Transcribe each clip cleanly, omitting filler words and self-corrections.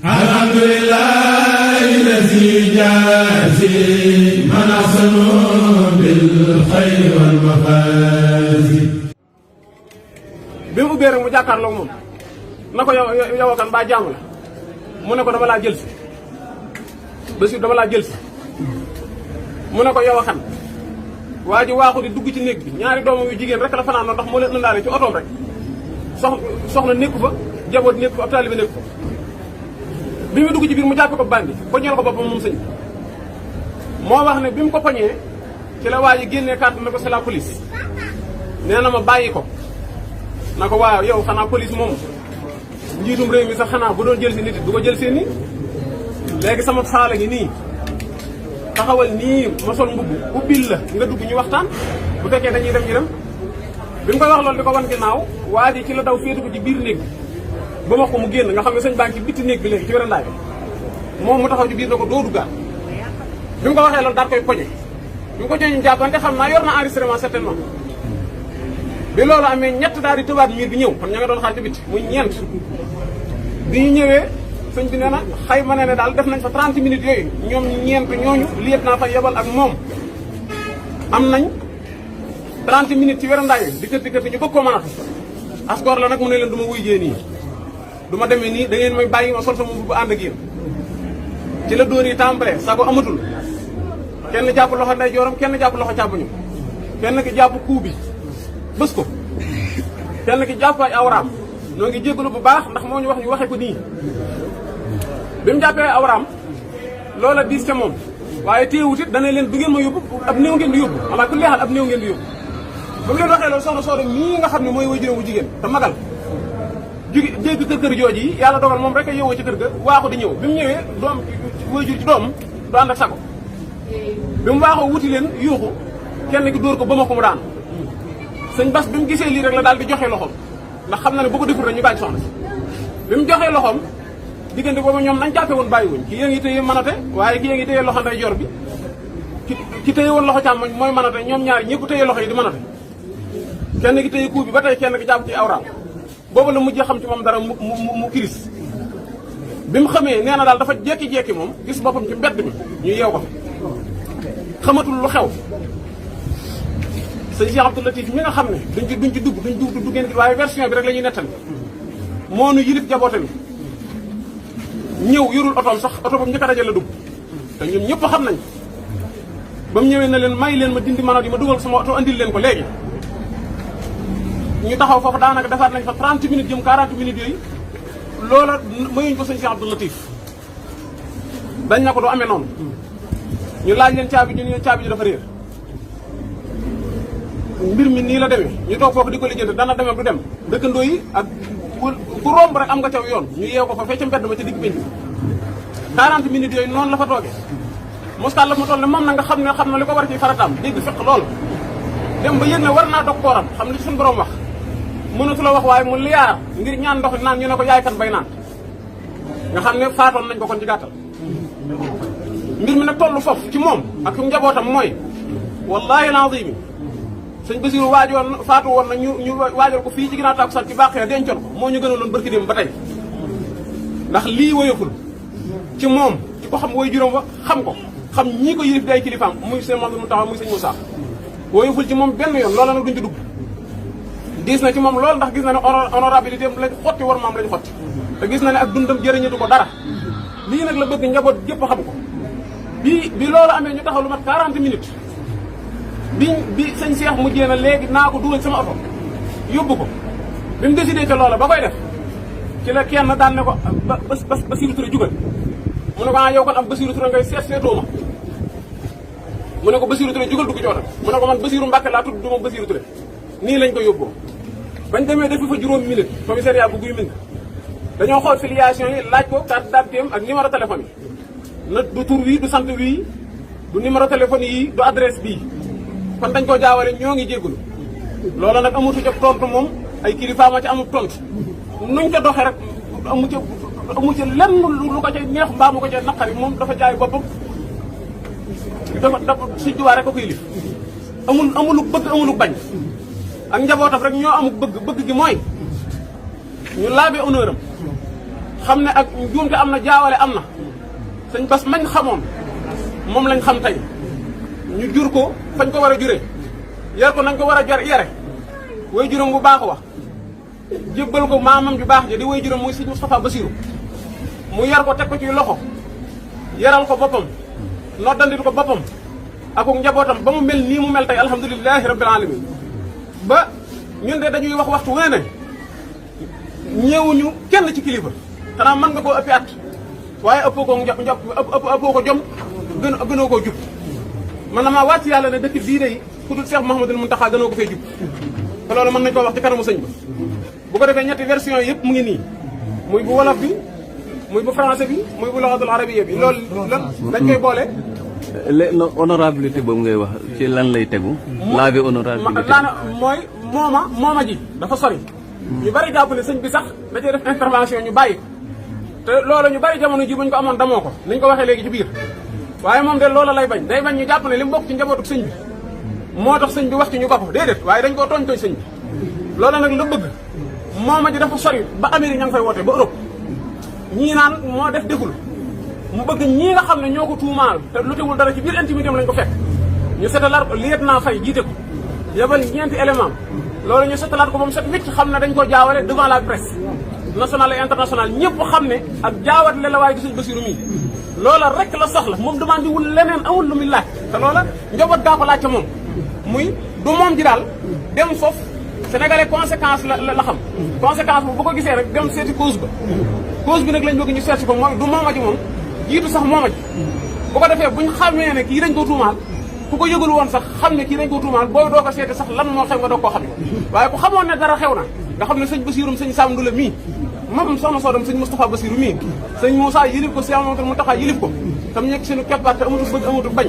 alhamdulillahi lazi jazi man ahsanu bil khayri wal mafazi. bi mu ubbee rek mu jàkkaarloog moom na ko yow kan ba jaamu la mu ne ko dama laa jël si Basiir dama laa jël si mu ne ko yow kan waa ji waaxu di dugg ci néeg bi ñaari doomam yu jigéen rek la fanaan ndax moo leen ëndaale ci otoom rek soxna nekku fa jaboot nekku fa ab taalibe nekku fa bi mu dugg ci biir mu jàppe ko bandi poñeel ko boppam moom sëñ moo wax ne bi mu ko poñee ci la waa ji génnee carte ne ko c'est la police nee na ma bàyyi ko na ko waaw yow xanaa police moom njiitum réew mi sax xanaa bu doon jël si nit du ko jël seen ni léegi sama saala gi nii taxawal nii ma sol mbubb ubbil la nga dugg ñu waxtaan bu fekkee dañuy dem ñu dem bi mu koy wax loolu di ko wan ginnaaw waa ji ci la daw féetu ko ci biir néeg bi ba wax ko mu génn nga xam ne sëñ baa ngi ci bitti néeg bi léegi ci werandaay bi moom mu taxaw ci biir na ko doo duggaat bi mu ko waxee loolu daal koy poñe bi mu ko joñu jàppante xam naa yor na enregistrement certainement bi loolu amee ñett daal di tëbaat miir bi ñëw kon ña nga doon xaar ci bitti muy ñeent bi ñu ñëwee sëñ bi nee na xayma ne daal def nañ fa 30 minutes yooyu ñoom ñeent ñooñu liet naa fa yebal ak moom am nañ 30 minutes ci werandaay di kër ñu bëgg koo mën a asgoor la nag mu ne leen du ma wuy jee nii du ma demee nii da ngeen may bàyyi ma sol sama mbubb bu ànd ak yéen ci la dóor yi tàmbalee sago amatul kenn jàpp loxo nday jooram kenn jàpp loxo càmmoñam kenn ki jàpp kuu bi bës ko kenn ki jàpp ay awraam ñoo ngi jégalu bu baax ndax moo ñu wax ñu waxee ko nii bi mu jàppee awraam loola diis ca moom waaye téewut it dana leen du ngeen ma yóbbu ab néew ngeen di yóbbu walla ku leexal ab néew ngeen di yóbbu ba mu leen waxee loolu soxna Sooda mii nga xam ne mooy waajuram bu jigéen te magal jóge jéggi kër jooji yi yàlla dogal moom rek a yowoo ci kër ga waaxu di ñëw bi mu ñëwee doom waajur ci doom du ànd ak sago bi mu waaxoo wuti leen yuuxu kenn ki dóor ko ba ma ko mu daan sëñ Bas bi mu gisee lii rek la daal di joxe loxoom ndax xam na ne bu ko deful rek ñu gaañ soxna si bi mu joxee loxoom diggante boobu ñoom nañ jàppe woon bàyyi wuñ ki yée ngi téye mënate waaye ki yée ngi téye loxo nday jor bi ki téye woon loxo càmmoñ mooy mënate ñoom ñaari ñëpp téye loxo yi di mënate kenn ki téye kuu bi ba tey kenn ki jàpp ci awraam boobu la mujjee xam ci moom dara mu kiris bi mu xamee nee na daal dafa jekki-jekki moom gis boppam ci mbedd mi ñu yeew ko xamatul lu xew sëñ Cheikh Abdou Latif mi nga xam ne duñ ci dugg ngeen gi waaye version bi rek la ñuy nettali moo nu yilif jaboote mi ñëw yorul otoom sax oto bam njëkk a daje la dugg te ñoom ñëpp xam nañ ba mu ñëwee na leen may leen ma dindi manoot yi ma dugal sama oto andil leen ko léegi ñu taxaw foofu daanaka defaat nañ fa 30 minutes jëm 40 minutes yooyu loola mayuñ ko sëñ Cheikh Abdou Latif dañ na ko doo amee noonu ñu laaj leen caabi ñu ne caabi ji dafa réer mbir mi nii la demee ñu toog foofu di ko lijjanti dana demee du dem dëkkandoo yi ak ku romb rek am nga caw yoon ñu yeew ko fa fee ca mbedd ma ca digg pénc 40 minutes yooyu noonu la fa toogee moskal la mu toll ne moom na nga xam na li ko war ci farataam dégg fekk loolu dem ba yëg ne war naa dog kooram xam li ci suñu borom wax mënatu la wax waaye mu liyaar ngir ñaan ndox naan ñu ne ko yaay kan bay naan nga xam ne faatoon nañ ko kon ci gàttal mbir mi nag toll foofu ci moom ak njabootam mooy wallahi alazim sëñ Basiru waajoon faatu woon na ñu waajal ko fii ci ginnaaw takkusaan ci baaxee dencoon ko moo ñu gënaloon barki dem ba tey ndax lii woyoful ci moom ci ko xam woy juróom wa xam ko xam ñii ko yilif day kilifaam muy sëñ Mamadou Moustapha muy sëñ Moussa woyoful ci moom benn yoon loola nag duñ ci dugg diis na ci moom loolu ndax gis na ne honorabilité lañ xotti war maam lañ xotti te gis na ne ak dundam jëriñatu ko dara lii nag la bëgg njaboot gépp xam ko bi loolu amee ñu taxaw lu mat 40 minutes bi sëñ Cheikh mujjee na léegi naa ko dugal sama oto yóbbu ko bi mu décidé ca loola ba koy def ci la kenn daan ne ko Bassirou Touré jugal mu ne ko yow kon am Bassirou Touré ngay seetoo ma mu ne ko Bassirou Touré jugal dugg ci oto mu ne ko man Bassirou Mbacke laa tudd du ma Bassirou Touré nii lañ ko yóbboo bañ demee defi fa juróomi minute commissariat bu guy mind dañoo xool filiation yi laaj ko carte d'identité ak numéro téléphone yi na du tur wii du sant wii du numéro téléphone yi du adresse bii kon dañ ko jaawale ñoo ngi jéggulu loola nag amutu ca tontu moom ay kilifa ma ci amul tontu nuñ ca doxee rek amu ca lenn lu ko ca neex mbaa mu ko ca naqari moom dafa jaay boppam dafa Sëñ Tuubaa rek ko koy lif amulu bëgg amulu bañ ak njabootam rek ñoo amul bëgg gi mooy ñu laabe honneur am xam ne ak njuumte am na jaawale am na sëñ Bass mañ xamoon moom lañ xam tey ñu jur ko fañ ko war a jure yar ko nañ ko war a yare way juróom bu baax wax jébbal ko maamam ju baax ja di way juróom muy sëñ Moustapha Bassirou mu yar ko teg ko ci loxo yaral ko boppam noddandil ko boppam ak njabootam ba mu mel nii mu mel tey alhamdulilahi rabbil alamin ba ñun de dañuy wax waxtu wu ne ñëwuñu kenn ci kilifa xanaa mën nga koo ëppi at waaye ëppoo ko jom gënoo koo jub man na maa wàcc yàlla ne dëkk bii day ku dul Cheikh Mouhamadoul Mountakha gënoo ko fay jub te loolu mën nañ koo wax ci kanamu sëñ ba bu ko defee ñetti version yëpp mu ngi nii muy bu wolof bi muy bu français bi muy bu loxatul arabiya bi loolu lan dañ koy boole. honorabilité boobu ngay wax ci lan lay tegu. laabi honorabilité mooy mooma ji dafa sori. ñu bari jàpp ne sëñ bi sax da cee def intervention ñu bàyyi ko te loolu ñu bari jamono ji buñ ko amoon damoo ko niñ ko waxee léegi ci biir waaye moom de loola lay bañ day bañ ñu jàpp ne li mu bokk ci njabootu sëñ bi moo tax sëñ bi wax ci ñu ko déedéet waaye dañ koo tooñ sëñ bi loola nag la bëgg mooma ji dafa sori ba Amérique ña ngi fay woote ba Europe ñii naan moo def deful mu bëgg ñii nga xam ne ñoo ko tuumaal te lu teewul dara ci biir intimité am lañ ko fekk ñu setalaat ko lieutenant Faye jiite ko yebal ñeenti élément loolu ñu setalaat ko ba mu set wicc xam ne dañ ko jaawale devant la presse nationale et internationale ñëpp xam ne ak jaawat le la waaye gisuñ Bassirou mii loola rek la soxla moom demande wul leneen amul lu muy laaj te loola njaboot gaa ko laaj ca moom muy du moom ji daal dem foofu sénégalais conséquence la xam conséquence bu ko gisee rek dem seeti cause ba cause bi nag lañ bëgg ñu seeti ko mooy du mooma ji moom jiitu sax mooma ji bu ko defee buñ xamee ne kii dañ ko tuumaal ku ko yëgul woon sax xam ne kii dañ ko tuumaal booy doo ko seeti sax lan moo xew nga doog koo xam waaye ku xamoon ne dara xew na nga xam ne sëñ Bassirou sëñ Sam Ndoulo mii moom soxna Soodam sëñ Moustapha Bassirou mii sëñ Moussa yilif ko Cheikh Mouhamadoul Mountakha yilif ko tam nekk seenu keppaat te amatul bëgg amatul bañ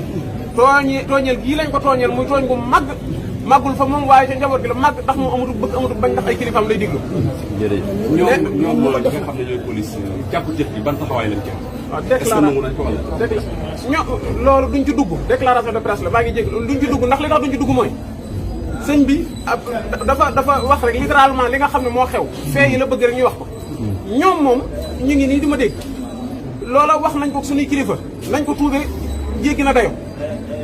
tooñeel gii lañ ko tooñeel muy tooñ gu màggul fa moom waaye ca njaboot gi la màgg ndax moom amatul bëgg amatul bañ ndax ay kilifaam lay diglu jërëjëf ñoom ñi nga xam ne ñooy police jàpp jëf bi ban taxawaay lañ ci am loolu duñ ci dugg déclaration de presse la maa ngi jég duñ ci dugg ndax li tax duñ ci dugg mooy sëñ bi dafa wax rek littéralement li nga xam ne moo xew fee yi la bëgg rek ñuy wax ko ñoom moom ñu ngi nii di ma dégg loola wax nañ ko suñuy kilifa nañ ko tuube jéggi na dayo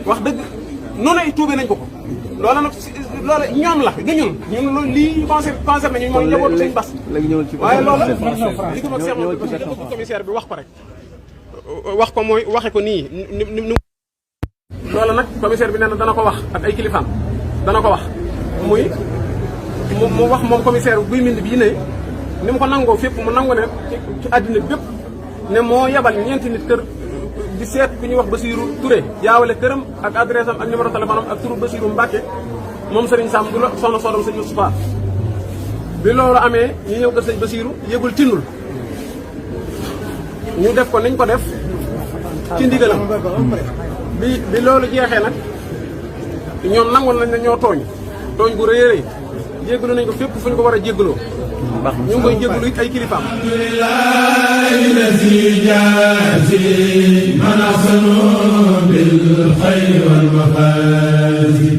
wax dëgg noonu ay tuube nañ ko loola nag loola ñoom la du ñun loolu lii concerné ñu mooy njabootu sëñ Bass waaye loola li ko mag seex commissaire bi wax ko rek wax ko mooy waxe ko nii ni loola nag commissaire bi nee na dana ko wax ak ay kilifaam dana ko wax muy mu wax moom commissaire buy mind bii ne ni mu ko nangoo fépp mu nangu ne ci àddina bépp ne moo yebal ñeenti nit kër di seet ku ñuy wax Bassirou Touré jaawale këram ak adresse am ak numéro téléphone am ak turu Bassirou Mbacke moom Serigne Sam Ndoulo soxna Soodam sëñ Moustapha bi loolu amee ñu ñëw kër sëñ Bassirou yëgul tinul ñu def ko niñ ko def ci ndigalam bi loolu jeexee nag ñoom nangoon nañ ne ñoo tooñ gu rëy a rëy jéggalu nañ ko fépp fu ñu ko war a jéggaloo ñu ngi koy jéggalu it ay kilifaam من أحسن بالخير والمفازي